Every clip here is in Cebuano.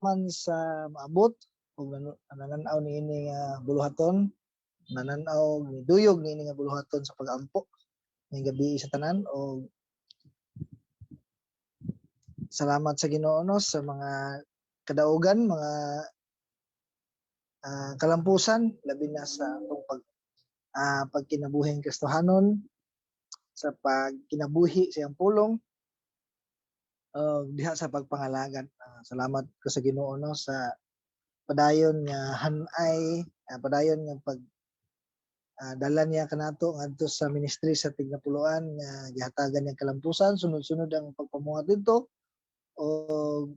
Man sa maabot ug nananaw niini nga buluhaton, nananaw niduyog niini nga buluhaton sa pag-ampo ning gabi sa tanan. Og salamat sa Ginoo, no, sa mga kadaugan, mga kalampusan, labi na sa atong pagkinabuhing Kristohanon, sa pagkinabuhi sa iyang pulong og diha sa pagpangalagad. Salamat ko sa Ginoo, no, sa padayon nga hanay, padayon nga pag dala niya kanato ngadto sa ministry sa Tignapuloan nga gihatagan niya kalampusan, sunod-sunod ang pagpamuhat didto og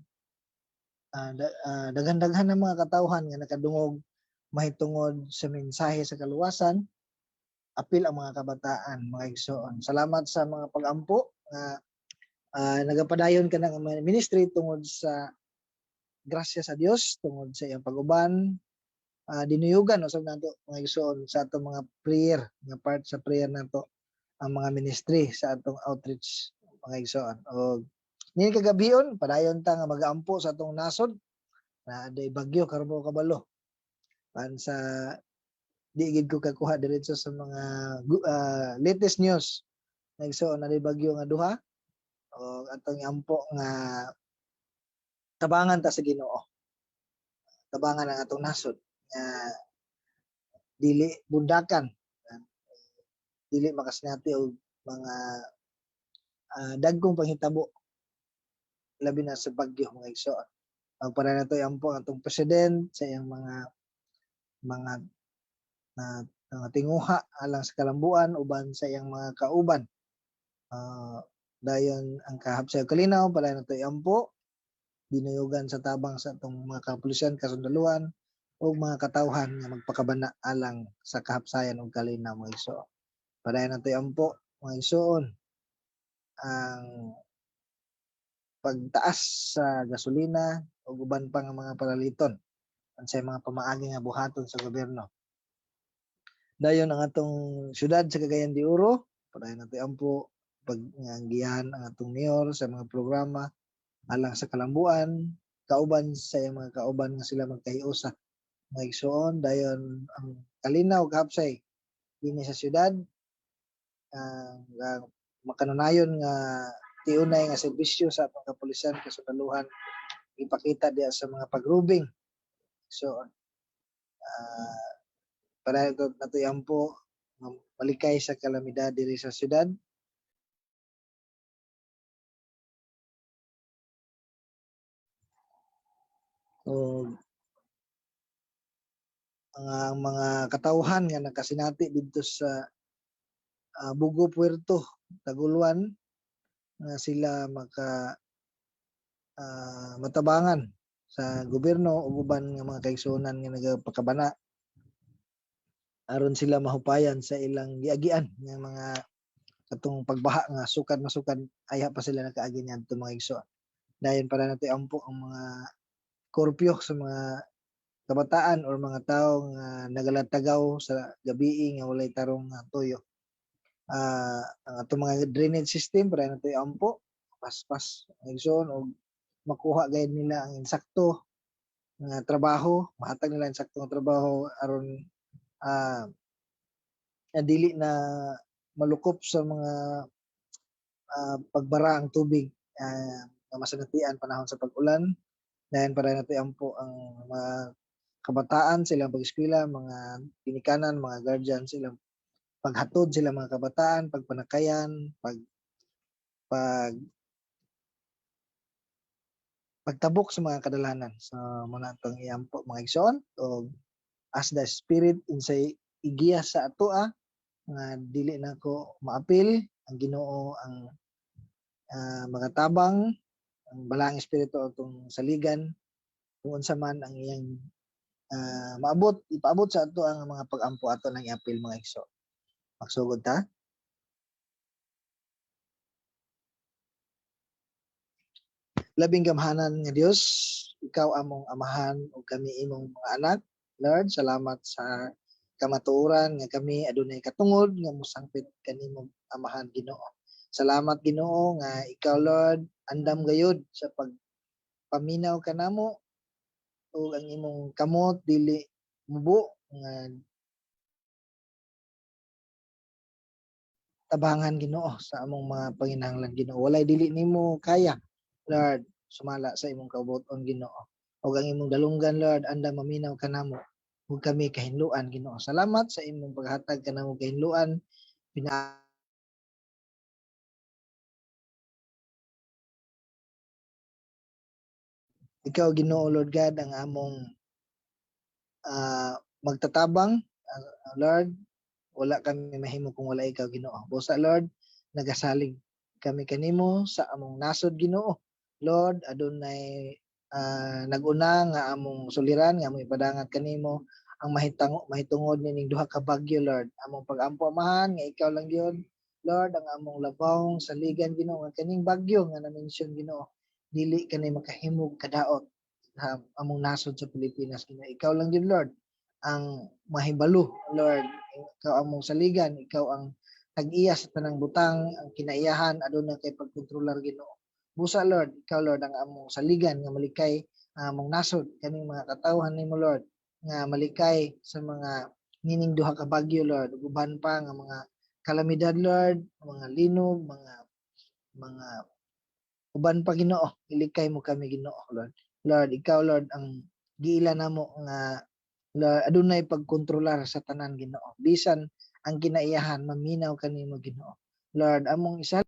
daghan-daghan ng mga katawhan nga nakadungog mahitungod sa mensahe sa kaluwasan, apil ang mga kabataan, mga igsoon. Salamat sa mga pag-ampo nga nagapadayon ka ng ministry tungod sa grasya sa Dios, tungod sa iyang pag-uban. Dinuyugan usab nato, mga igsoon, sa atong mga prayer, nga part sa prayer nato ang mga ministry sa atong outreach, mga igsoon. Og niini kagabion, padayon ta nga magaampo sa atong nasod na aday bagyo karon mo kabalo. Pan sa di gid ko kakuha diretso sa mga latest news. Nagsuon na bagyo nga duha o atong iampo nga tabangan ta sa Ginoo. Tabangan ang atong nasod nga dili bundakan, dili makasinati og mga dagkong panghitabo, labi na sa bagyo, mga igsoon. Magpara na to iampo ang atong president sa iyang mga tinguha alang sa kalambuan uban sa iyang mga kauban. Dayon ang kahapsay kalinaw pala na to iampo, dinuyugan sa tabang sa atong mga kapulisan, kasundaluhan ug mga katawhan nga magpakabana alang sa kahapsayan ug kalinaw, mga igsoon. Padayon nato iampo, mga igsoon, ang pagtaas sa gasolina ug uban pa nga mga paraliton unsay mga pamaagi nga buhaton sa gobyerno. Dayon ang atong syudad sa Cagayan de Oro, padayon nato iampo pag nga giyahan ang atong mayor sa mga programa alang sa kalambuan, kauban sa iyang mga kauban nga sila magkahiusa, mga igsoon. Dayon ang kalinaw, kahapsay dinhi sa syudad, ang makanunayon nga tiunay nga serbisyo sa atong kapulisan, kasundaluhan, ipakita diya sa mga pagrubing. So para ito nato iampo nga malikay sa kalamidad diri sa syudad. O ang mga katawhan nga nakasinati didto sa Bugo Puerto, Taguluan, nga sila maka matabangan sa gobyerno ug uban nga mga kaigsuonan nga nagapakabana aron sila mahupayan sa ilang giagian nga mga katong pagbaha nga sukad masukad ayha pa sila nakaagi niadto, mga igsoon. Dayon para nato iampo ang mga korpyo sa mga kabataan or mga tawo nga nagalatagaw sa gabii nga walay tarong nga tuyo. Ang atong mga drainage system para nato iampo paspas, mga igsoon, og makuha gayud nila ang insakto nga trabaho, mahatag nila ang insakto nga trabaho aron na dili na malukop sa mga pagbara ang tubig nga masanatian panahon sa pag-ulan. Dayon para nato iampo ang mga kabataan, silang pag-eskwela, mga ginikanan, mga guardian, silang paghatod sila mga kabataan, pagpanakayan, pagtabok sa mga kadalanan. So mao na atong iampo, mga igsoon, og as the Spirit unsay igiya sa atoa nga dili nako maapil ang Ginoo ang makatabang, ang Balaang Espiritu atong saligan kung unsa man ang iyang maabot ipaabot sa ato ang mga pag-ampo ato nang iapil, mga igsoon. Magsugod ta. Labing gamhanan nga Dios, ikaw among amahan ug kami imong mga anak. Lord, salamat sa kamatuoran nga kami adunay katungod nga mosangpit kanimo amahan, Ginoo. Salamat, Ginoo, nga ikaw, Lord, andam gayud sa pagpaminaw kanamo. Ug ang imong kamot dili mubo nga tabangan, Ginoo, sa among mga panginahanglan, Ginoo. Walay dili nimo kaya, Lord, sumala sa imong kaubuton, Ginoo. Ug ang imong dalunggan, Lord, andam maminaw kanamo ug kami kahinloan, Ginoo. Salamat sa imong paghatag kanamo kahinloan pina ikaw, Ginoo, Lord God, ang among magtatabang, Lord. Wala kami mahimo kung wala ikaw, Ginoo. Busa, Lord, nagasalig kami kanimo sa among nasod, Ginoo. Lord, adunay naguna nga among suliran nga among ipadangat kanimo ang mahitango mahitungod nining duha ka bagyo, Lord. Among pagampo, Amahan, nga ikaw lang gyud, Lord, ang among labawng saligan, Ginoo, nga kaning bagyo nga na-mention, Ginoo, dili kani makahimog kadaot sa among nasod sa Pilipinas, Ginoo. Ikaw lang gyud, Lord, ang mahibalo, Lord. Ikaw among saligan, ikaw ang tag-iya sa tanang butang, ang kinaiyahan aduna kay pagkontrolar, Ginoo. Busa, Lord, ikaw, Lord, ang among saligan nga malikay ang among nasod, kaming mga katawhan nimo, Lord, nga malikay sa mga nining duha ka bagyo, Lord, ug uban pa nga mga kalamidad, Lord, mga linog, mga uban pa, Ginoo. Ilikay mo kami, Ginoo, Lord. Lord, ikaw, Lord, ang giila namo nga adunay pagkontrolar sa tanan, Ginoo. Bisan ang kinaiyahan maminaw kanimo, Ginoo. Lord, among isa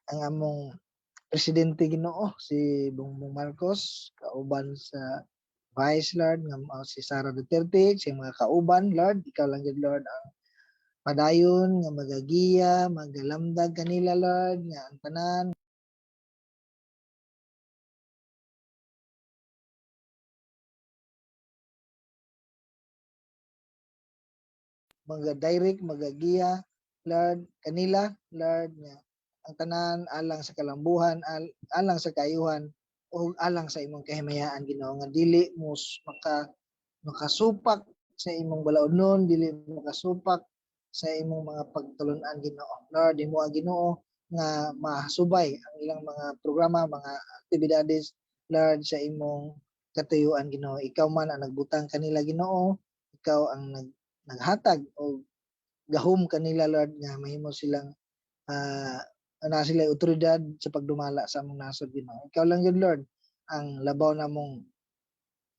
ang among presidente, Ginoo, si Bongbong Marcos, kauban sa Vice, Lord, nga mao si Sara Duterte, sa mga kauban, Lord. Ikaw lang gyud, Lord, ang padayon nga magagiya, magalamdag kanila, Lord, nga ang tanan mga-direct, magagiya, Lord, kanila, Lord, nga ang tanan alang sa kalambuhan, alang sa kaayuhan o alang sa imong kahimayaan, Ginoo, nga dili mo makasupak sa imong balaodnon, dili makasupak sa imong mga pagtulun-an, Ginoo. Lord, imo ang Ginoo nga masubay ang ilang mga programa, mga aktibidades, Lord, sa imong katuyuan, Ginoo. Ikaw man ang nagbutang kanila, Ginoo, ikaw ang naghatag og gahom kanila, Lord, nga mahimo silang na sila otoridad sa pagdumala sa among nasod, Ginoo. Ikaw lang yun, Lord, ang labaw namong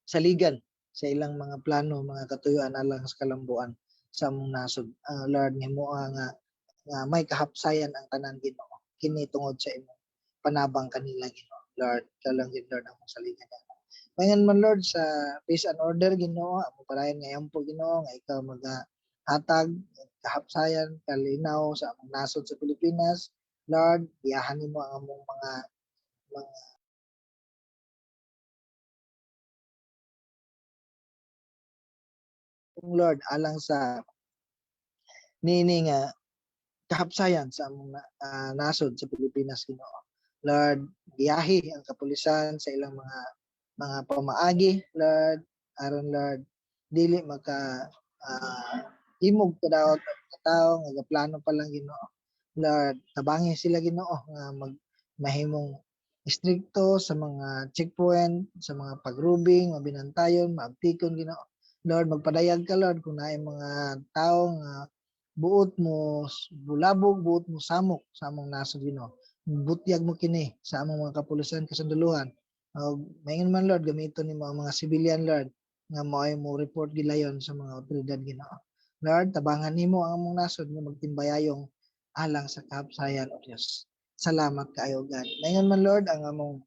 saligan sa ilang mga plano, mga katuyuan alang sa kalambuan sa among nasod. Lord, nga mo nga may kahapsayan ang tanan, Ginoo. Kini tungod sa imong panabang kanila, Ginoo. Lord, ikaw lang yun, Lord, ang saligan. Mayan man, Lord, sa peace and order, Ginoo, amo palayan nga po, Ginoo, nga ikaw magahatag kahapsayan, kalinaw sa among nasod sa Pilipinas. Lord, giyahan nimo ang among mga Lord, alang sa nini nga kahapsayan sa among nasod sa Pilipinas, Ginoo. Lord, giyahi ang kapulisan sa ilang mga pamaagi, Lord, aron, Lord, dili maka himog kadaot ang mga tao nga gaplano pa lang, Ginoo. Lord, tabangi sila, Ginoo, nga mag mahimong istrikto sa mga checkpoint, sa mga pagrubing, mabinantayon, maabtikon, Ginoo. Lord, magpadayag ka, Lord, kung naay mga tao nga buot mo bulabog, buot mo samok sa among nasod, Ginoo. Butyag mo kini sa among mga kapulisan, kasundalohan. Og maingon man, Lord, gamiton nimo ang mga civilian, Lord, nga moay mo report gilayon sa mga otoridad, Ginoo. Lord, tabangan nimo ang among nasod nga magtimbayayong alang sa kahapsayan, o Dios. Salamat kaayo, God. Maingon man, Lord, ang among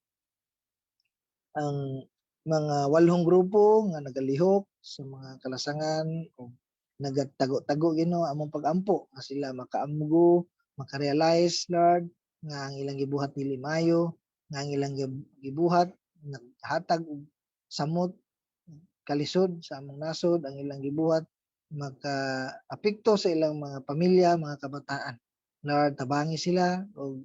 ang mga walhong grupo nga nagalihok sa mga kalasangan o nagatago-tago, Ginoo, among pagampo nga sila makaamgo, makarealize, Lord, nga ang ilang gibuhat dili maayo, nga ang ilang gibuhat naghatag og samot kalisod sa among nasod, ang ilang gibuhat makaapekto sa ilang mga pamilya, mga kabataan. Lord, tabangi sila og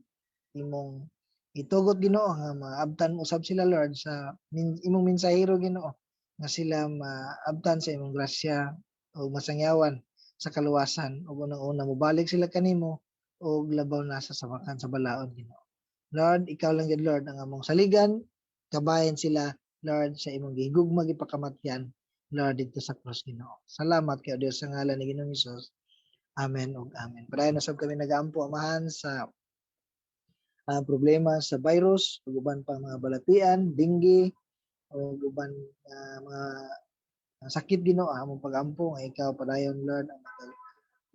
imong itugot, Ginoo, nga maabtan mo usab sila, Lord, sa imong mensahero, Ginoo, nga sila maabtan sa imong grasya o masangyawan sa kaluwasan ug unang-una mobalik sila kanimo. ug labaw na sa samakan sa balaod, Ginoo. Lord, ikaw lang gid, Lord, ang among saligan. Kabahin sila, Lord, sa imong gihigugma, gipakamatyan, Lord, didto sa cross, Ginoo. Salamat kay Dios sa ngalan ni Ginoong Hesus. Amen ug amen. Padayon na sab kami nagaampo, Amahan, sa problema sa virus ug uban pang mga balatian, dengue ug uban mga sakit, Ginoo. Among pagampo nga ikaw padayon, Lord, ang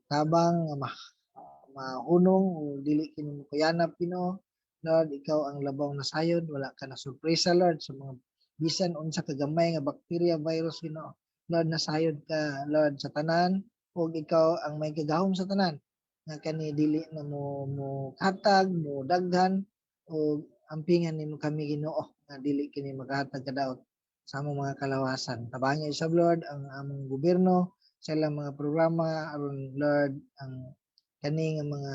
tabang nga mahunong o dili kini mokuyanap, Ginoo. Lord, ikaw ang labaw na sayod, wala ka na sorpresa, Lord, sa mga bisan unsa kagamay nga bacteria, virus, Ginoo. Lord, nasayod ka, Lord, sa tanan ug ikaw ang may kagahom sa tanan nga kani dili na mo hatag mo daghan o ampingan nimo kami, Ginoo, nga dili kini makahatag kadaot sa among mga kalawasan. Tabangi usab, Lord, ang among gobyerno sa ilang mga programa aron, Lord, ang kani nga mga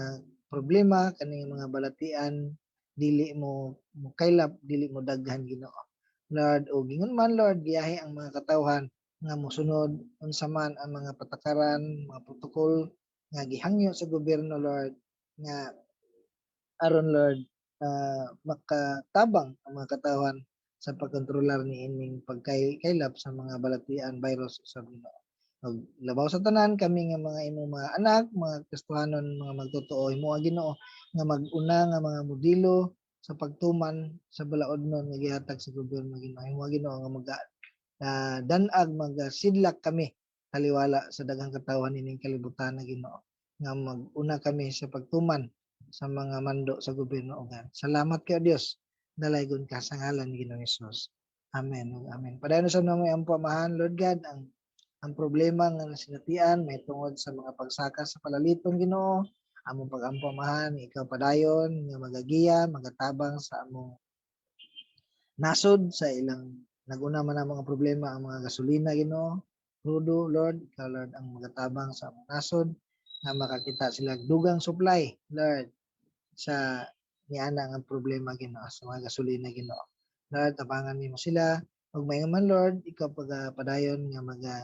problema, kani nga mga balatian dili mo kaylap, dili mo daghan, Ginoo. Lord, o gingon man, Lord, giyahi ang mga katawhan nga mosunod unsa man ang mga patakaran, mga protocol nga gihangyo sa gobyerno, Lord, nga aron, Lord, makatabang ang mga katawhan sa pagkontrolar niining pagkaylap sa mga balatian, virus sa Ginoo. Ug labaw sa tanan, kami nga mga imong mga anak, mga Kristohanon, mga magtotoo, himoa, Ginoo, nga mag-una nga mga modelo sa pagtuman sa balaodnon nga gihatag sa gobyerno, Ginoo. Himoa, Ginoo, nga mag danag magasidlak kami taliwala sa daghang katawhan nining kalibutan na, Ginoo, nga mag-una kami sa pagtuman sa mga mando sa gobyerno ugan. Salamat kay Dios. Dalaygon ka sa ngalan ni Ginoong Hesus. Amen ug amen. Padayon sa namo ang pamahan, Lord God, ang problema nga nasinatian may tungod sa mga pagsaka sa palaliton, Ginoo. Among pagampo, Amahan, ikaw padayon nga magagiya, magatabang sa among nasod sa ilang naguna man ang mga problema, ang mga gasolina, Ginoo, krudo. Lord, ikaw, Lord, ang magatabang sa among nasod nga makakita sila dugang supply, Lord, sa niana nga problema, Ginoo, sa mga gasolina, Ginoo. Lord, tabangan nimo sila ug maingon man, Lord, ikaw padayon nga maga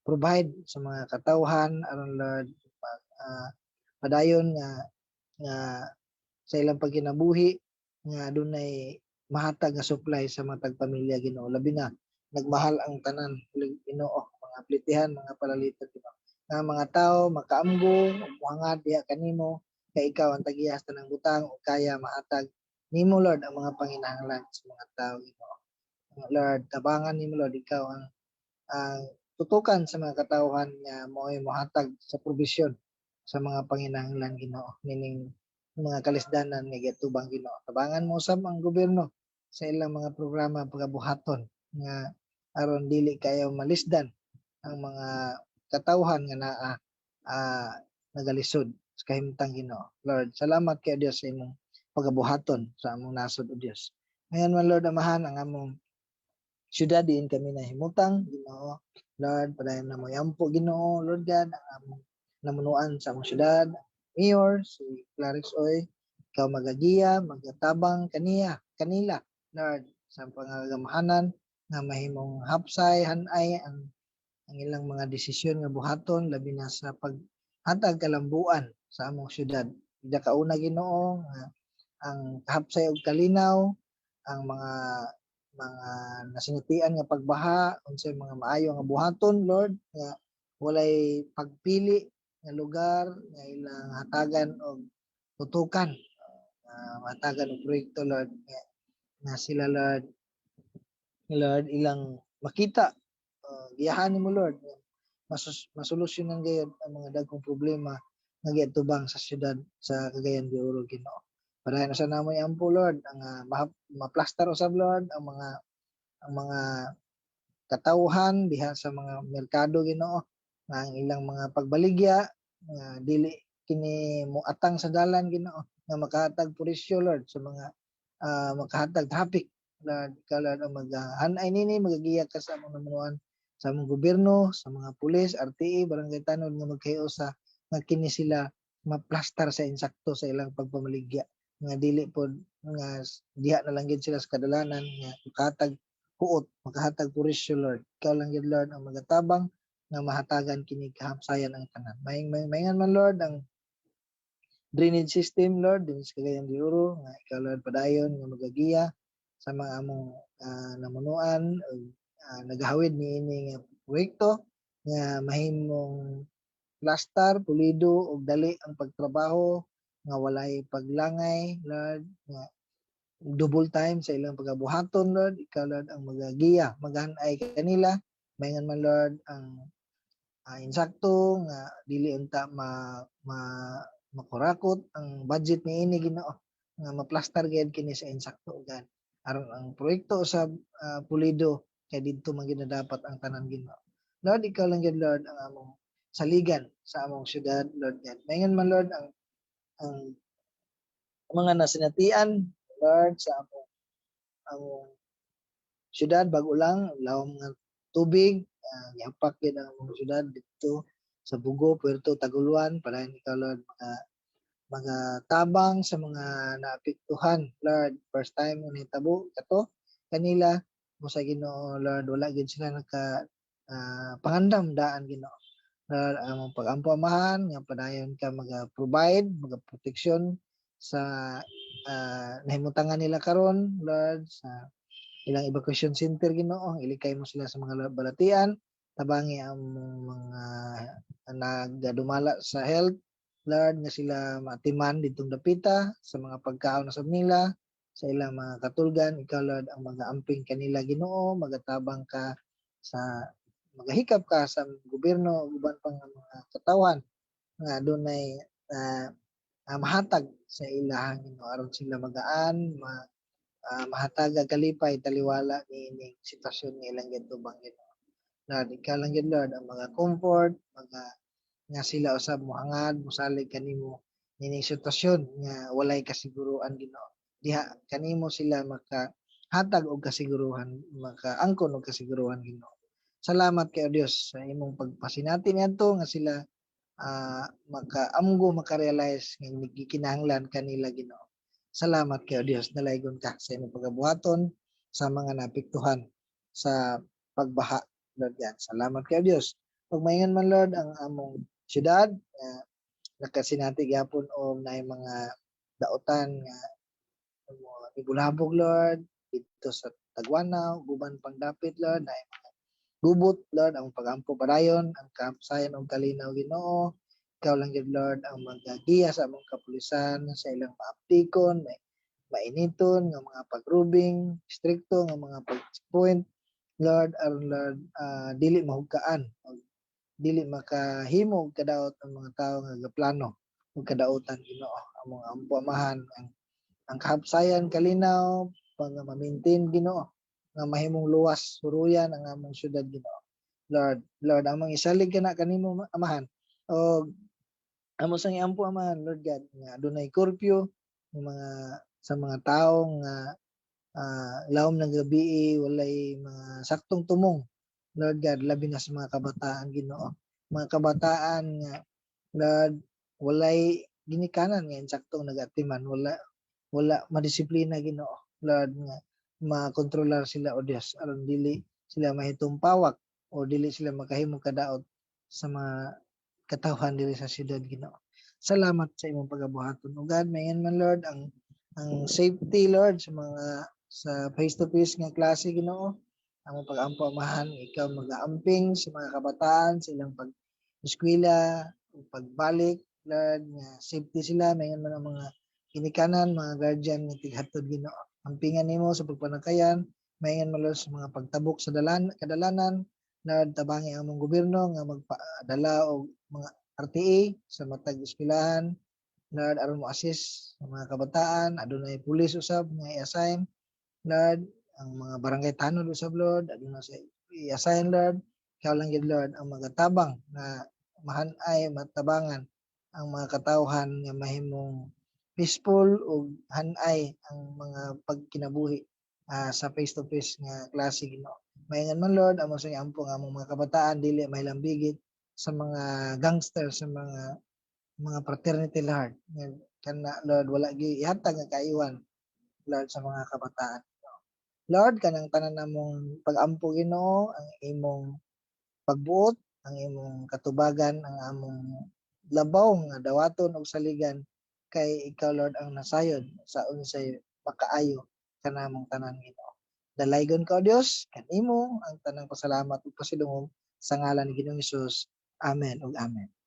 provide sa mga katawhan aron, Lord, padayon nga nga sa ilang pagkinabuhi nga adunay mahatag nga supply sa matag pamilya, Ginoo. Labi na nagmahal ang tanan, Ginoo, mga plitihan, mga palaliton, Ginoo, nga mga tao makaamgo ug mohangat diha kanimo kay ikaw ang tagiyas tanang butang ug kaya mahatag nimo, Lord, ang mga panginahanglan sa mga tao, Ginoo. Lord, tabangan nimo, Lord, ikaw ang tutukan sa mga katawhan nga mo'y mohatag sa probisyon sa mga panginahanglan, Ginoo, nining mga kalisdanan nga giatubang, Ginoo. Tabangan mo usab ang gobyerno sa ilang mga programa pagabuhaton nga aron dili kayo malisdan ang mga katawhan nga naa nagalisod sa kahimtang, Ginoo. Lord, salamat kay Dios sa imong pagabuhaton sa among nasod, o Dios. Ngayon man, Lord Amahan, ang among syudad diin kami nahimutang, Ginoo. Lord, padayon na mo yampo, Ginoo, Lord God, ang among namunuan sa among syudad, Mayor, si Clarix Oy, ikaw magagiya, magatabang kaniya, kanila, Lord, sa pangagamahanan nga mahimong hapsay, hanay ang ilang mga desisyon nga buhaton, labi na sa paghatag kalambuan sa among syudad. Ida kauna, Ginoo, nga ang kahapsay og kalinaw, ang mga nasinatian nga pagbaha, unsay mga maayo nga buhaton, Lord, nga walay pagpili nga lugar nga ilang hatagan og tutukan, hatagan og proyekto, Lord, nga sila, Lord, ilang makita, giyahan nimo, Lord, nga masolusyonan gayud ang mga dagkong problema nga giatubang sa syudad sa Cagayan de Oro, Ginoo. Padayon sa namo ampo, Lord, ang maplastar usab, Lord, ang mga katawhan diha sa mga merkado, Ginoo, nga ang ilang mga pagbaligya nga dili kini moatang sa dalan, Ginoo, nga makahatag purisyo, Lord, sa mga makahatag traffic. Lord, ikaw, Lord, ang maghanay nini, magagiya ka sa among namunuan, sa among gobyerno, sa mga pulis, RTA, barangay tanod nga magkahiusa nga kini sila maplastar sa insakto sa ilang pagpamaligya nga dili pod nga diha na lang gid sila sa kadalanan nga makahatag huot, makahatag purisyo. Lord, ikaw lang gid, Lord, ang magatabang nga mahatagan kini kahamsayan ang tanan. May maingan man, Lord, ang drainage system, Lord, dinhi sa Cagayan de Oro, nga ikaw, Lord, padayon nga magagiya sa mga among namunuan ug nagahawid niini nga proyekto nga mahimong plaster, pulido ug dali ang pagtrabaho nga walay paglangay, Lord, nga double time sa ilang pagabuhaton, Lord. Ikaw, Lord, ang magagiya, maghanay kanila. Maingon man, Lord, ang insakto nga dili unta ma, ma makurakot ang budget niini, Ginoo, nga maplastar gyud kini sa insakto ugan aron ang proyekto sa pulido kay didto man gyud na dapat ang tanan, Ginoo. Lord, ikaw lang gyud, Lord, ang among saligan sa among syudad, Lord God. Maingon man, Lord, ang mga nasinatian, Lord, sa among syudad, bag-o lang lawom nga tubig gihapak gyud ang among syudad didto sa Bugo, Puerto Taguluan. Padayon ikaw, Lord, mga tabang sa mga naapektuhan, Lord. First time nga nahitabo kato kanila mo sa Ginoo, Lord, wala gyud sila naka pangandam daan, Ginoo. Lord, among pagampo, Amahan, nga padayon ka maga-provide, maga-proteksyon sa nahimutangan nila karon, Lord, sa ilang evacuation center, Ginoo. Ilikay mo sila sa mga balatian. Tabangi ang mga nagadumala sa health, Lord, nga sila maatiman ditong dapita sa mga pagkaon na sab nila, sa ilang mga katulgan. Ikaw, Lord, ang magaamping kanila, Ginoo. Magatabang ka sa magahikap ka sa gobyerno ug uban pang mga katawhan nga adunay mahatag sa ilahang, Ginoo, aron sila magaan, mahatag kalipay taliwala niining sitwasyon nga ilang gitubang, Ginoo. Lord, ikaw lang gyud, Lord, ang mga comfort, mga nga sila usab mohangad, mosalig kanimo nining sitwasyon nga walay kasiguruan, Ginoo. Diha kanimo sila makahatag og kasiguruhan, makaangkon og kasiguruhan, Ginoo. Salamat kay Dios sa imong pagpasinati niadto nga sila makaamgo, makarealize nga gikinahanglan kanila, Ginoo. Salamat kay Dios, nalaygon ka sa imong pagabuhaton sa mga naapektuhan sa pagbaha, Lord God. Salamat kay Dios. Pagmaingon man, Lord, ang among syudad nga nakasinati gyapon og naay mga dautan nga mibulabog, Lord, didto sa Tagwanao, guban pang dapit, Lord, naay mga gubot, Lord. Ang pagampo, padayon ang kapsayan og kalinaw, Ginoo. Ikaw lang gyud, Lord, ang magagiya sa among kapulisan sa ilang maaptikon, may mainiton nga mga pagrubing, strikto nga mga pag-checkpoint, Lord, aron, Lord, dili mahugkaan, dili makahimo og kadaot ang mga tawo nga gaplano og kadautan, Ginoo. Among ampo, Amahan, ang kahapsayan, kalinaw pag ma-maintain, Ginoo, nga mahimong luwas suruyan ang among syudad, Ginoo. Lord, Lord, among isalig kana kanimo, Amahan, og amo sang iampo, Amahan, Lord God, nga adunay curfew ng mga sa mga tawo nga lawom ng gabi, walay mga saktong tumong, Lord God, labi na sa mga kabataan, Ginoo. Mga kabataan nga, Lord, walay ginikanan nga insaktong nagatiman, wala wala madisiplina, Ginoo. Lord, nga makontrolar sila, o Dios, aron dili sila mahitumpawak o dili sila makahimo kadaot sa mga katawhan diri sa syudad, Ginoo. Salamat sa imong pagabuhaton. O God, mayan man, Lord, ang safety, Lord, sa mga sa face to face nga klase, Ginoo. Among pag-ampo, Amahan, ikaw magaamping sa mga kabataan sa ilang pag eskwela ug pagbalik, Lord, nga safety sila. Mayan man ang mga ginikanan, mga guardian nga tighatod, Ginoo. Ampingan nimo sa pagpanakayan, mayan man, Lord, sa mga pagtabok sa dalan kadalanan. Lord, tabangi ang among gobyerno nga magpadala og mga RTA sa matag eskwelahan, Lord, aron mo assist sa mga kabataan. Adunay pulis usab nga i-assign, Lord, ang mga barangay tanod usab, Lord, aduna sa i-assign, Lord. Ikaw lang gyud, Lord, ang magatabang nga mahanay, matabangan ang mga katawhan nga mahimong peaceful ug hanay ang mga pagkinabuhi sa face to face nga klase, Ginoo. Maingon man, Lord, amo sa ampo nga among mga kabataan dili mahilambigit sa mga gangster, sa mga fraternity, Lord. Nga kana, Lord, wala gyud ihatag nga kaayuhan, Lord, sa mga kabataan. Lord, kanang tanan namong pag-ampo, Ginoo, ang imong pagbuot, ang imong katubagan, ang among labaw nga dawaton og saligan. Kay ikaw, Lord, ang nasayod sa unsay makaayo kanamong tanan, Ginoo. Dalaygon ka, O Dios, kanimo ang tanang pasalamat ug pasidungog sa ngalan ni Ginoong Hesus. Amen ug amen.